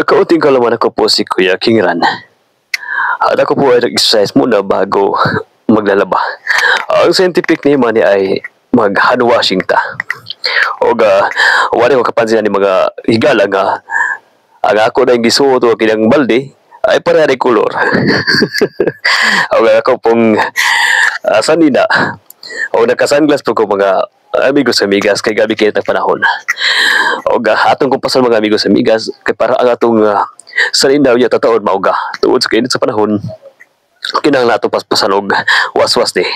Kaunting kalaman, ako po si Kuya King Ran. At ako po ay nag-exercise muna bago maglalaba. Ang scientific name ani ay mag hand washing ta. O wala ko kapansin ni mga higala nga ang ako na yung gisuot o kinang balde ay pareha ni kolor. O ako pong sanina o naka-sunglass po ko, mga amigos, amigas, kay gabi kaya panahon. O atong kumpasan, mga amigos, amigas, kay para ang atong sanina unya tataon mauga. Tungod sa kainit sa panahon, kinahanglan ato paspasan og waswas ni.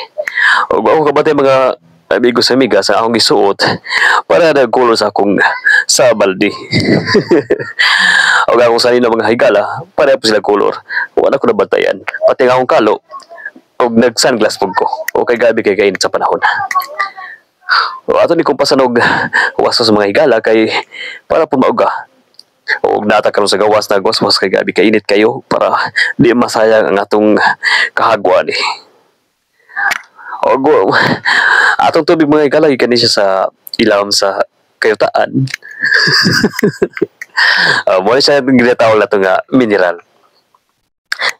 Og ako kabatay, mga amigos, amigas, sa akong gisuot para nagkulor sa akong sa balde. Og akong sanina, mga higala, pareha po sila kolor. Wala ko nabantayan. Pati ang akong kalo, og nag-sunglass pud ko. O kay gabi kay kainit sa panahon. O ato ni kumpasan og waswas sa mga higala kay para po mauga. O nata karon sa gawas, nagwaswas kay gabi kainit kayo para di masayang ang atong kahagwa ni. Og atong tubig, mga higala, gikan ni siya sa ilawom sa kayutaan. Mo ni siya ginatawag nato nga mineral.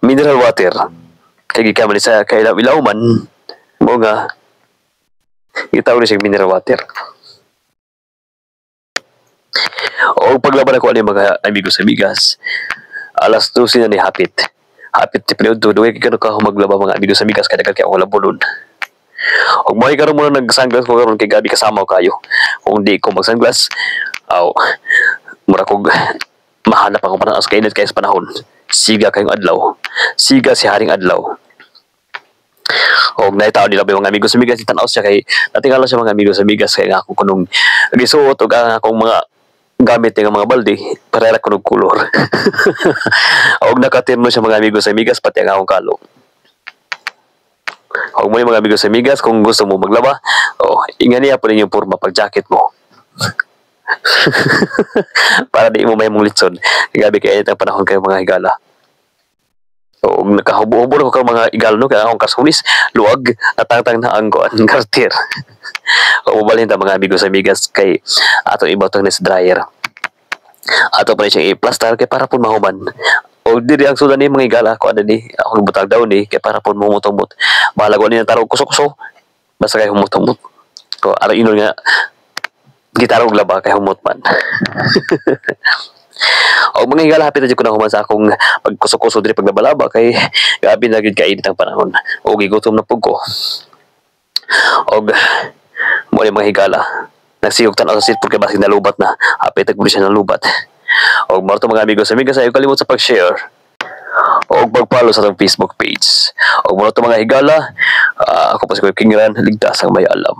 Mineral water. Kay gikan man ni sa kailaw-ilawman mo nga gitawag ni siya mineral water. O paglaban ako ani, mga amigos, amigas, alas 12 na ni hapit. Hapit ti period dugay kay ka maglaba, mga amigos, amigas, kay daghan kay ako labonon. Og mo karon mo nag-sunglass ko karon kay gabi kasama ko kayo. Kung di ko mag-sunglass, aw mura kog mahanap ako panahon sa kainit kay sa panahon. Siga kayong adlaw. Siga si Haring Adlaw. Og naitaw nila ba, mga amigos, amigas, tanaw siya kay natingala siya, mga amigos, amigas, kay nga ako kunong gisuot og ang akong mga gamit nga mga balde pareha kunog kolor. Og nakatirno siya, mga amigos, amigas, pati ang akong kalo. Og mo mga amigos, amigas, kung gusto mo maglaba, oh, inganiya po ninyong porma pag jacket mo. Para di mo may mong litson. Gabi kay init ang panahon kayo, mga higala. O nakahubo-hubo na ko karon, mga higala, no, kaya akong kasunis, luwag, natangtang na ang kuan garter. O mobalhin ta, mga amigos, amigas, kay atong ibutang ni sa dryer. Ato pa ni siyang i-plaster kay para po mahuman. O diri ang sudan ni, mga higala, kuan ni akong butang daw ni kay para po mumutumot. Bahala ko ni tarog kuso-kuso. Basta kay humot-humot. Ko araw inon nga gitarog laba kay humot man. O mga higala, hapit na jud ko na human sa akong pagkuso-kuso diri paglabalaba kay gabi na gyud kainit ang panahon. O gigutom na pud ko. Og mo ni, mga higala, nagsiyog tan-aw sa cellphone kay basig nalubat na. Hapit na siya nalubat. Og mo to, mga amigos, amigas, ayaw kalimot sa pag-share o pag-follow sa atong Facebook page. Og mo to, mga higala, ako pa si Kuya King Ran, ligtas ang may alam.